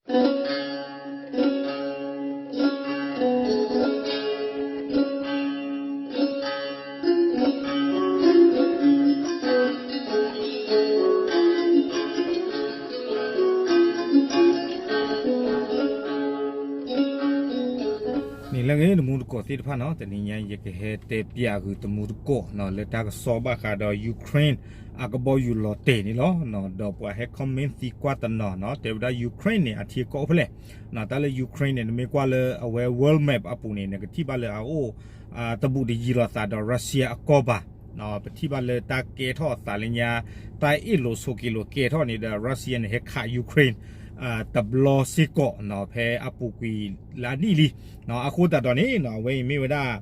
န့ၣ်လၢအဂ့ၢ် တမူတကိးသ့ၣ်တဖၣ်နီၤ, တနံၤညါအံၤ ယကဟဲတဲပျးဂုာ်တမူတကိးနီၤ လၢတၢ်ကစီၣ်ဘၣ်ဃးဒီး Ukraine အကဘီယူၤလီၤတဲာ်န့ၣ်လီၤ. ဒီးပှၤဟဲ comment သံကွၢ်တနီၤနီၤ တဲဝဲဒၣ် Ukraine န့ၣ် အထံအကီၢ်အိၣ်ဖဲလဲၣ်. တၢ်လၢ Ukraine န့ၣ် နမ့ၢ်ကွၢ်လၢအဝဲ world map အပူၤန့ၣ် နကထံၣ်ဘၣ်လၢအအိၣ် တဘူးတယံၤလိာ်သးဒီး Russia အကီၢ်ဘၣ်. ပထံၣ်ဘၣ်လၢတၢ်ကဲထီၣ်အသးလၢညါ တၢ်အ့ၣ်လိာ်ဆိးက့လိာ်ကဲထီၣ်န့ၣ်ဒီး Russia န့ၣ် ဟဲခး Ukraine တဘျီစ့ၢ်ကီး ဖဲအပူၤကွံာ်လၢအနံၣ်လံ. အဃိသတးဒီးန့ၣ် အဝဲအံၤမ့ၢ်ဝဲဒၣ်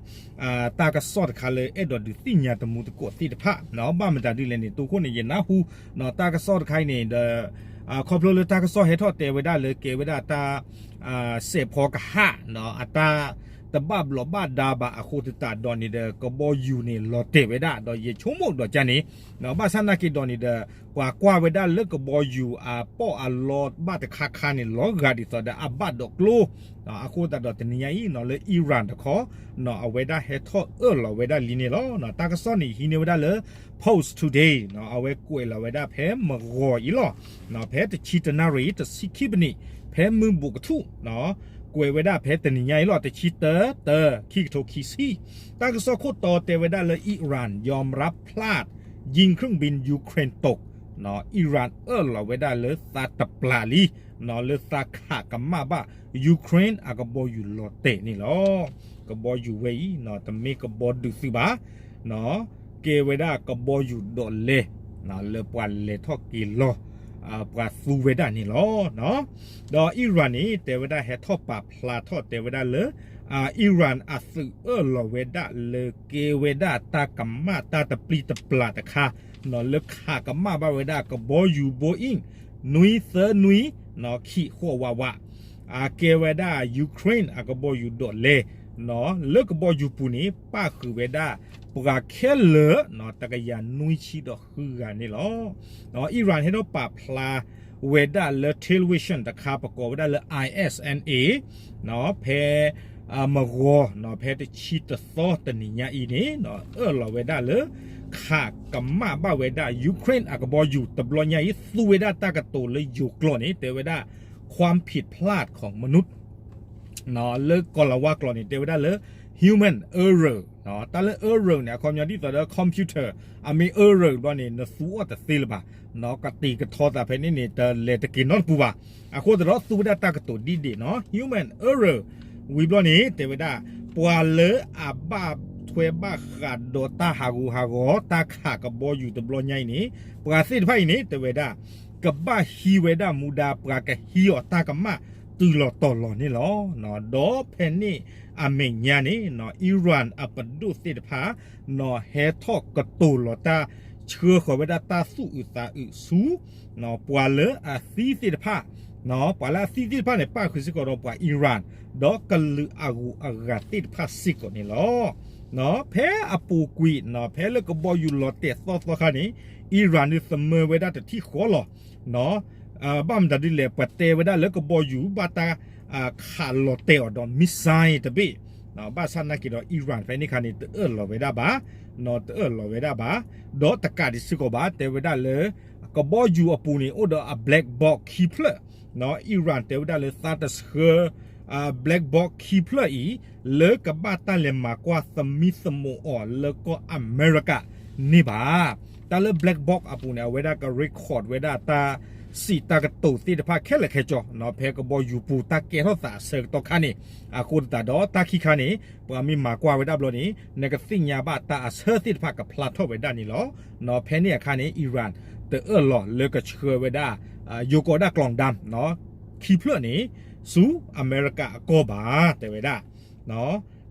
တၢ်ကစီၣ်တခါလၢအဲၣ်ဒိးဒုးသ့ၣ်ညါတမူတကိးသ့ၣ်တဖၣ် ဘၣ်မတၤဒ်လဲၣ်န့ၣ် တိခိၣ်န့ၣ် ယနၢ်ဟူ တၢ်ကစီၣ်တခါအံၤန့ၣ်ဒီး ခီဖျိလၢတၢ်ကစီၣ်ဟဲထီၣ်တဲဝဲဒၣ်လၢကဲဝဲဒၣ်တၢ် စဲးဖီကဟၣ် အတၢ်တဘၣ်ဘျီးဘၣ်ဒါဘၣ်အဃိသတးဒီးန့ၣ်ဒီး ကဘီယူၤန့ၣ်လီၤတဲာ်ဝဲဒၣ် ဒီးယဆိကမိၣ်ဒီးကန့ၣ် ဘၣ်ဆၣ်နာ်က့ဒီးန့ၣ်ဒီး ပှၤကွၢ်ဝဲဒၣ်လၢကဘီယူၤအပီၣ်အလီဘၣ်တခါခါန့ၣ် လီၤဂာ်ဒ်သိးဒီးအဘၣ်ဒိးကျိ အဃိသတးဒီးတနံၤညါအံၤနီၤ လၢ Iran တခီ အဝဲဒၣ်ဟဲထီၣ်အၢၣ်လီၤဝဲဒၣ်လံန့ၣ်လီၤ. တၢ်ကစီၣ်န့ၣ်ဟံးန့ၢ်ဝဲဒၣ်လၢ Post Today အဝဲကွဲးလီၤဝဲဒၣ်ဖဲမဂီၤအံၤလီၤ. ဖဲတဆံတၢနၣ်ရံၣ် တဆံခံပနံး ဖဲမုၢ်ဘူးကထူၣ် ကွဲးဝဲဒၣ်ဖဲတနံၤညါအံၤလီၤ တဆံတၢ တၢ ခံကထိခံဆံ တၢ်ကစီၣ်ခိၣ်တီတဲဝဲဒၣ်လၢ Iran ယီၤမရါဖျၢၣ် ยิงเครื่องบิน Ukraine ตก Iran အၢၣ်လီၤဝဲဒၣ်လၢသးတပျၢ်လံ လၢသးခးကမၣ်ဘၣ် Ukraine အကဘီယူၤလီၤတဲာ်န့ၣ်လီၤ. ကဘီယူၤဝဲအံၤ တမ့ၢ်ကဘီဒုးသုးဘၣ် ကဲဝဲဒၣ်ကဘီယူၤဒိးလဲ လၢပှၤလဲၤထီၣ်က့ၤလီၤ ပှၤသူဝဲဒၣ်န့ၣ်လီၤ. ဒီး Iran န့ၣ် တဲဝဲဒၣ်ဟဲထီၣ်ပာ်ဖျါထီၣ်တဲဝဲဒၣ်လၢ Iran အသုးအၢၣ်လီၤဝဲဒၣ်လၢကဲဝဲဒၣ်တၢ်ကမၣ်တၢ်တပျံၤတပျၢ်တခါ လၢခးကမၣ်ဘၣ်ဝဲဒၣ်ကဘီယူၤ Boeing နွံသၢနွံ ခံဃိးဝးဝး အကဲဝဲဒၣ် Ukraine အကဘီယူၤဒိးလဲ လၢကဘီယူၤပူၤန့ၣ် ပၣ်ဃုာ်ဝဲဒၣ်ပှၤခဲလၢာ် တကယၤနွံဆံဒီးဃုဂၤန့ၣ်လီၤ. Iran ဟဲထီၣ်ပာ်ဖျါဝဲဒၣ်လၢ television တခါ ပကိးဝဲဒၣ်လၢ I S N A ဖဲ မဂီၤ ဖဲတဆံတသီတနံၤညါအံၤန့ၣ် အၢၣ်လီၤဝဲဒၣ်လၢ ခးကမၣ်ဘၣ်ဝဲဒၣ် Ukraine အကဘီယူၤ တဘျီညါအံၤ သူဝဲဒၣ်တၢ်ကတိၤလၢယိၤကျိာ်န့ၣ် တဲဝဲဒၣ် ความผิดพลาดของมนุษย์ လၢကီၤလၤဝါကျိာ်န့ၣ် တဲဝဲဒၣ်လၢ human error တၢ်လၢ error န့ၣ် အခီပညီဒ်သိးဒီး computer အမ့ၢ် error ဘျီန့ၣ် နသူအီၤတသ့လၢၤဘၣ် ကတံာ်ကထီသးဖဲန့ၣ်န့ၣ် တလဲၤတက့ၤနီတပူၤဘၣ်. အဃိသတးဒီး သူဝဲဒၣ်တၢ်ကတိၤဒ်ဒ့ၣ်နီၤ human error ဝံၤဘျီန့ၣ် တဲဝဲဒၣ် ပှၤလၢအဘၣ်ထွဲဘၣ်ဃးဒီးတၢ်ဟးဂူာ်ဟးဂီၤ တၢ်ခးကဘီယူၤတဘျီညါအံၤန့ၣ် ပှၤသ့ၣ်တဖၣ်အံၤန့ၣ် တဲဝဲဒၣ် ကဘၣ်ဟံးဝဲဒၣ်မူဒါ ပှၤကဟံးအီၤတၢ်ကမၣ်တုၤလီၤတီၤလီၤန့ၣ်လီၤ. ဒီးဖဲန့ၣ်အမဲာ်ညါန့ၣ် Iran အပဒိၣ်သ့ၣ်တဖၣ် ဟဲထီၣ်ကတိၤလီၤတၢ်ဆှၢဃီၤဝဲဒၣ်တၢ်သူၣ်အုးသးအုးဆူ ပှၤလၢအသံသ့ၣ်တဖၣ် ပှၤလၢအသံသ့ၣ်တဖၣ်န့ၣ် ပၣ်ဃုာ်စ့ၢ်ကီးဒီးပှၤ Iran ဒီးကလုာ်အဂုၤအဂၤသ့ၣ်တဖၣ်စ့ၢ်ကီးန့ၣ်လီၤ. ဖဲအပူၤကွံာ် ဖဲလၢကဘီယူၤလီၤတဲာ်သီသီခါန့ၣ် Iran န့ၣ်သမၢဝဲဒၣ်တထံၣ်ဃီလီၤ. ဘၣ်မတၤဒ်လဲၣ် ပှၤတဲဝဲဒၣ်လၢကဘီယူၤဘၣ်တၢ်ခးလီၤတဲာ်အီၤဒီး missile တဘ့ၣ် ဘၣ်ဆၣ်နာ်က့ဒီး Iran ဖဲန့ၣ်ခါန့ၣ် တအၢၣ်လီၤဝဲဒၣ်ဘၣ် တအၢၣ်လီၤဝဲဒၣ်ဘၣ် ဒီးတကးဒံးစ့ၢ်ကီးဘၣ် တဲဝဲဒၣ်လၢ ကဘီယူၤအပူၤန့ၣ် အိၣ်ဒီးအ black box ခံဖျၢၣ် Iran တဲဝဲဒၣ်လၢသးတဆှၢ black box ခံဖျၢၣ်အံၤ လၢကဘၣ်တၢ်လဲၤမၤကွၢ်သမံသမိးအီၤလၢကီၢ်အမဲရကၤန့ၣ်ဘၣ်. တၢ်လၢ black box အပူၤန့ၣ် အဝဲဒၣ်က record ဝဲဒၣ်တၢ်စံးတၢ်ကတိၤသ့ၣ်တဖၣ်ခဲလၢာ်ခဲဆ့ ဖဲကဘီယူၤပူၤတၢ်ကဲထီၣ်သးအဆၢကတီၢ်ခါန့ၣ် အဃိသတးဒီးတၢ်ခံခါန့ၣ် ပှၤမ့ၢ်မၤကွၢ်ဝဲဒၣ်ဘျီန့ၣ် နကသ့ၣ်ညါဘၣ်တၢ်အဆၢသ့ၣ်တဖၣ်ကဖျါထီၣ်ဝဲဒၣ်န့ၣ်လီၤ. ဖဲန့ၣ်အခါန့ၣ် Iran တအၢၣ်လီၤလၢကဆှၢဝဲဒၣ် ယိၤကိးဒၣ်ကျီၢ်ဒၢမ် ခံဖျၢၣ်န့ၣ် ဆူအမဲရကၤအကီၢ်ဘၣ် တဲဝဲဒၣ်.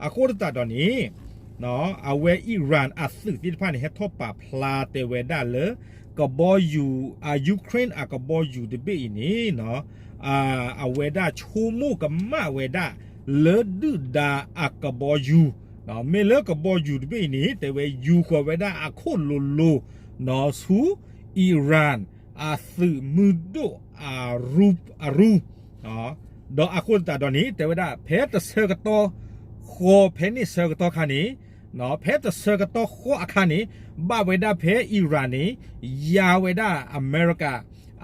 အဃိသတးဒီးန့ၣ် အဝဲ Iran အသုးသ့ၣ်တဖၣ်န့ၣ် ဟဲထီၣ်ပာ်ဖျါတဲဝဲဒၣ်လၢ ကဘီယူၤ Ukraine အကဘီယူၤတဘ့ၣ်အံၤန့ၣ် အဝဲဒၣ်ဆိကမိၣ်ကမၣ်ဝဲဒၣ် လၢဒုၣ်ဒါအကဘီယူၤ မ့ၢ်လၢကဘီယူၤတဘ့ၣ်အံၤန့ၣ် တဲဝဲယူၤဃီၤဝဲဒၣ်အခိၣ်လိၤလိၤ ဆူ Iran အသုးမုၢ်ဒိၣ်အရူ အရူ ဒီးအဃိသတးဒီးန့ၣ် တဲဝဲဒၣ် ဖဲတဆၢကတီၢ်ဃီ ဖဲန့ၣ်ဆၢကတီၢ်ခါန့ၣ်, ဖဲတဆၢကတီၢ်ဃီအခါန့ၣ် ဘၣ်ဝဲဒၣ်ဖဲ Iran န့ၣ် ယါဝဲဒၣ်အမဲရကၤ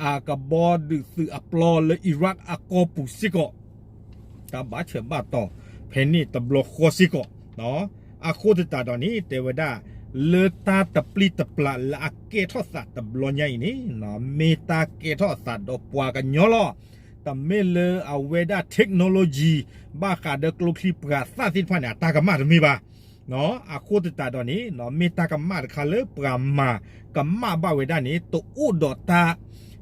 အကဘီဒုးသုးအပျီလၢ Iraq အကီၢ်ပူၤစ့ၢ်ကီး တၢ်ဘၣ်ဆၢဘၣ်တီၤ ဖဲန့ၣ်တဘျီဃီစ့ၢ်ကီး, အဃိသတးဒီးန့ၣ် တဲဝဲဒၣ် လၢတၢ်တပျံၤတပျးလၢအကဲထီၣ်သးတဘျီညါအံၤန့ၣ် မ့ၢ်တၢ်ကဲထီၣ်အသးဒီးပှၤကညီလီၤ. တမ့ၢ်လၢအဝဲဒၣ် technology ဘၣ်ဃးဒီးကျိချံပှၤသၣ်သ့ၣ်တဖၣ်န့ၣ် အတၢ်ကမၣ်တမ့ၢ်ဘၣ်. အဃိသတးဒီးန့ၣ် မ့ၢ်တၢ်ကမၣ်တခါလၢပှၤမၤကမၣ်ဘၣ်ဝဲဒၣ်န့ၣ် တအိၣ်ဒီးတၢ်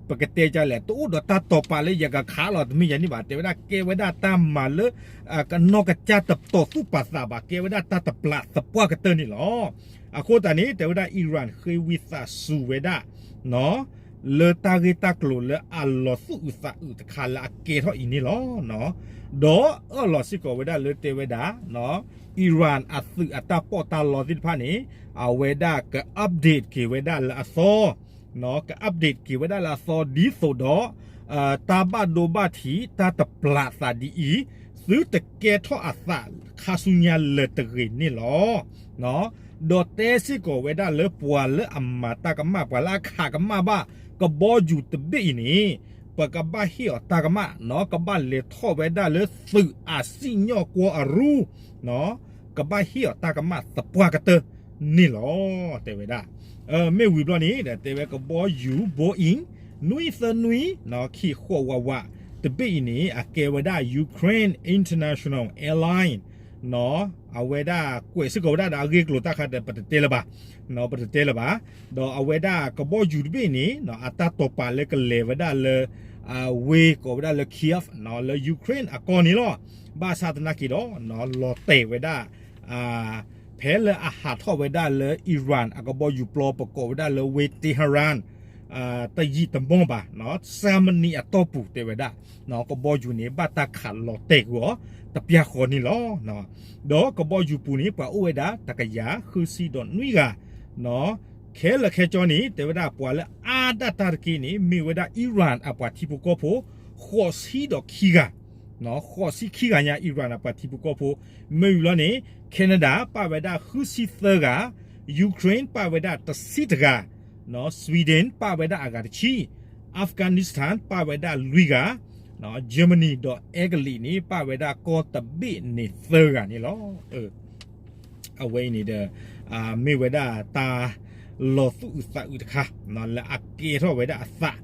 ပကတဲဒ်လဲၣ် တအိၣ်ဒီးတၢ်တိာ်ပာ်လၢယကခးလီၤတမ့ၢ်ယၤန့ၣ်ဘၣ်. တဲဝဲဒၣ်ကဲဝဲဒၣ်တၢ်မၤလၢ ကနီၢ်ကစၢ်တတီၤသူၣ်ပာ်သးဘၣ်, ကဲဝဲဒၣ်တၢ်တပျးသပှၢ်ကတၢၢ်န့ၣ်လီၤ. အဃိသတးန့ၣ် တဲဝဲဒၣ် Iran ဃ့ဝံသးစူၤဝဲဒၣ် လၢတၢ်ဂ့ၢ်တၢ်ကျိၤလၢအလီၤသူၣ်အုးသးအုးတခါလၢအကဲထီၣ်အံၤန့ၣ်လီၤ. ဒီးအၢၣ်လီၤစ့ၢ်ကီးဝဲဒၣ်လၢတဲဝဲဒၣ် Iran အသုးအတၢ်ပီးတၢ်လီသ့ၣ်တဖၣ်န့ၣ် အဝဲဒၣ်က update က့ၤဝဲဒၣ်လၢအသီ, က update က့ၤဝဲဒၣ်လၢအသီ ဒ်သိးဒီး တၢ်ဘၣ်ဒိဘၣ်ထံး တၢ်တပျးသးဒ်အံၤ သုတကဲထီၣ်အသးခါဆူညါလၢၤတဂ့ၤန့ၣ်လီၤ. ဒီးတဲစ့ၢ်ကီးဝဲဒၣ်လၢပှၤလၢအမၤတၢ်ကမၣ် ပှၤလၢအခးကမၣ်ဘၣ် ကဘီယူၤတဘ့ၣ်အံၤန့ၣ် ပကဘၣ်ဟ့ၣ်အီၤတၢ်ကမၣ် ကဘၣ်လဲၤထီၣ်ဝဲဒၣ်လၢသုးအစံၣ်ညီၣ်ကွီၢ်အရူ ကဘၣ်ဟ့ၣ်အီၤတၢ်ကမၣ်သပှၢ်ကတၢၢ်န့ၣ်လီၤ တဲဝဲဒၣ်. မ့ၢ်ဝံၤဘျီန့ၣ် တဲဝဲကဘီယူၤ Boeing နွံသၢနွံ ခံဃိးဝးဝး တဘ့ၣ်အံၤန့ၣ် အကဲဝဲဒၣ် Ukraine International Airline အဝဲဒၣ်ကွဲးစ့ၢ်ကီးဝဲဒၣ်ဒီးအဂ့ၢ်ကျိၤတၢ်ခါဒီး ပတတဲလၢၤဘၣ်, ပတတဲလၢၤဘၣ်. ဒီးအဝဲဒၣ်ကဘီယူၤတဘ့ၣ်န့ၣ် အတၢ်တိာ်ပာ်လၢကလဲၤဝဲဒၣ်လၢ ဝ့ၢ်ကိးဝဲဒၣ်လၢ Kyiv လၢ Ukraine အကီၢ်န့ၣ်လီၤ. ဘၣ်ဆၣ်သနာ်က့ဒီး လီၤတဲာ်ဝဲဒၣ် ဖဲလၢအဟးထီၣ်ဝဲဒၣ်လၢ Iran အကဘီယူၤပျီ ပကိးဝဲဒၣ်လၢဝ့ၢ် Tehran တယံာ်တမီၢ်ဘၣ်, သၢမံးနံးအတီၢ်ပူၤ တဲဝဲဒၣ် ကဘီယူၤန့ၣ် ဘၣ်တၢ်ခးလီၤတဲာ်ကွံာ်အီၤ တပျၢ်ဃီန့ၣ်လီၤ. ဒီးကဘီယူၤပူၤန့ၣ် ပှၤအိၣ်ဝဲဒၣ် တကယၤဃုဆံဒီးနွံဂၤ, ခဲလၢာ်ခဲဆ့န့ၣ် တဲဝဲဒၣ်ပှၤလၢအါဒၣ်တၢ်တက့ၢ်န့ၣ် မ့ၢ်ဝဲဒၣ် Iran အပှၤထံဖိကီၢ်ဖိ ဃိးဆံဒီးခံဂၤ, ဃိးဆံခံဂၤညါ Iran အပှၤထံဖိကီၢ်ဖိ, မ့ၢ်ဝံၤလီၤန့ၣ် Canada ပၣ်ဝဲဒၣ်ဃုဆံသၢဂၤ, Ukraine ပၣ်ဝဲဒၣ်တဆံတဂၤ, Sweden ပၣ်ဝဲဒၣ်အဂၤတဆံ, Afghanistan ပၣ်ဝဲဒၣ်လွံၢ်ဂၤ, Germany ဒီးအဲကလံးန့ၣ် ပၣ်ဝဲဒၣ်ကီၢ်တဘ့ၣ်န့ၣ်သၢဂၤန့ၣ်လီၤ. အဝဲအံၤန့ၣ်ဒီး မ့ၢ်ဝဲဒၣ်တၢ်လီၤသူၣ်အုးသးအုးတခါ လၢအကဲထီၣ်ဝဲဒၣ်အသး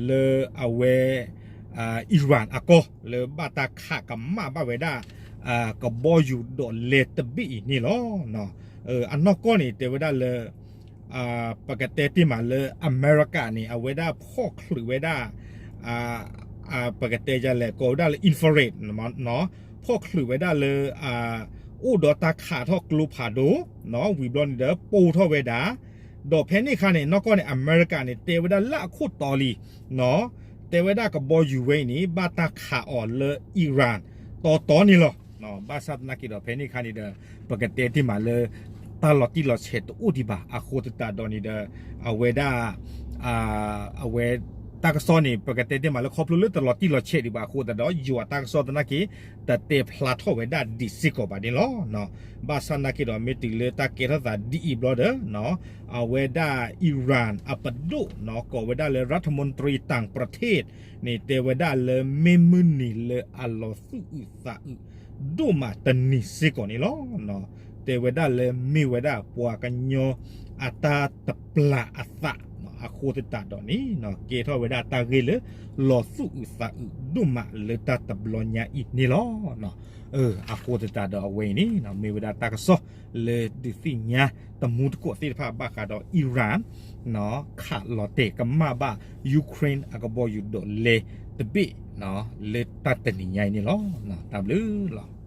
လၢအဝဲ Iran အကီၢ် လၢဘၣ်တၢ်ခးကမၣ်ဘၣ်ဝဲဒၣ် ကဘီယူၤဒီးလဲၤတဘ့ၣ်အံၤန့ၣ်လီၤ. အနီၢ်ကီၢ်န့ၣ် တဲဝဲဒၣ်လၢ ပကတဲတ့ၢ်မးလၢအမဲရကၤန့ၣ် အဝဲဒၣ်ဖီၣ်ချုးဝဲဒၣ် ပကတဲယလဲၣ် ကိးဝဲဒၣ်လၢ infrared ဖီၣ်ချုးဝဲဒၣ်လၢ အိၣ်ဒီးတၢ်ခးထီၣ်ကျိဖးဒိၣ် ဝံၤဘျီန့ၣ်ဒီးပိၢ်ထီၣ်ဝဲဒၣ်, ဒီးဖဲန့ၣ်အခါန့ၣ် နီၢ်ကီၢ်န့ၣ် အမဲရကၤန့ၣ် တဲဝဲဒၣ်လၢအခိၣ်တီလံ, တဲဝဲဒၣ်ကဘီယူၤဝဲအံၤန့ၣ် ဘၣ်တၢ်ခးအီၤလၢ Iran တီတီန့ၣ်လီၤ. ဘၣ်ဆၣ်သနာ်က့ဒီး ဖဲန့ၣ်အခါန့ၣ်ဒီး ပကတဲတ့ၢ်မးလၢ တၢ်လီၤတံၢ်လီၤဆဲးတအိၣ်ဒံးဘၣ် အဃိသတးဒီးန့ၣ်ဒီး အဝဲဒၣ် အဝဲ တၢ်ကစီၣ်န့ၣ် ပကတဲတ့ၢ်မးလၢခီဖျိလၢတလီၤတံၢ်လီၤဆဲးဒံးဘၣ်အဃိသတးဒီး ယွၤတၢ်ကစီၣ်သနာ်က့ တတဲဖျါထီၣ်ဝဲဒၣ်ဒံးစ့ၢ်ကီးဘၣ်န့ၣ်လီၤ. ဘၣ်ဆၣ်သနာ်က့ဒီး မ့ၢ်တုၤလၢတၢ်ကဲထီၣ်သးဒ်အံၤဘျီဒီး အဝဲဒၣ် Iran အပဒိၣ် ကိးဝဲဒၣ်လၢ รัฐมนตรีต่างประเทศ န့ၣ် တဲဝဲဒၣ်လၢမ့ၢ်မုၢ်နံၤလၢအလီၤသူၣ်အုးသးအုးဒိၣ်မးတနံၤစ့ၢ်ကီးန့ၣ်လီၤ. တဲဝဲဒၣ်လၢမ့ၢ်ဝဲဒၣ်ပှၤကညီအတၢ်တပျးအသး အဃိသတးဒီးန့ၣ် ကဲထီၣ်ဝဲဒၣ်တၢ်ဂ့ၢ်လၢလီၤသူၣ်အုးသးအုးဒိၣ်မးလၢတၢ်တဘျီညါအံၤန့ၣ်လီၤ. အဃိသတးဒီးအဝဲအံၤန့ၣ် မ့ၢ်ဝဲဒၣ်တၢ်ကစီၣ်လၢဒုးသ့ၣ်ညါတမူတကိးသ့ၣ်တဖၣ်ဘၣ်ဃးဒီး Iran ခးလီၤတဲာ်ကမၣ်ဘၣ် Ukraine အကဘီယူၤဒီးလဲၤတဘ့ၣ် လၢတၢ်တနံၤညါအံၤန့ၣ်လီၤ. တၢ်ဘျုးလီၤ.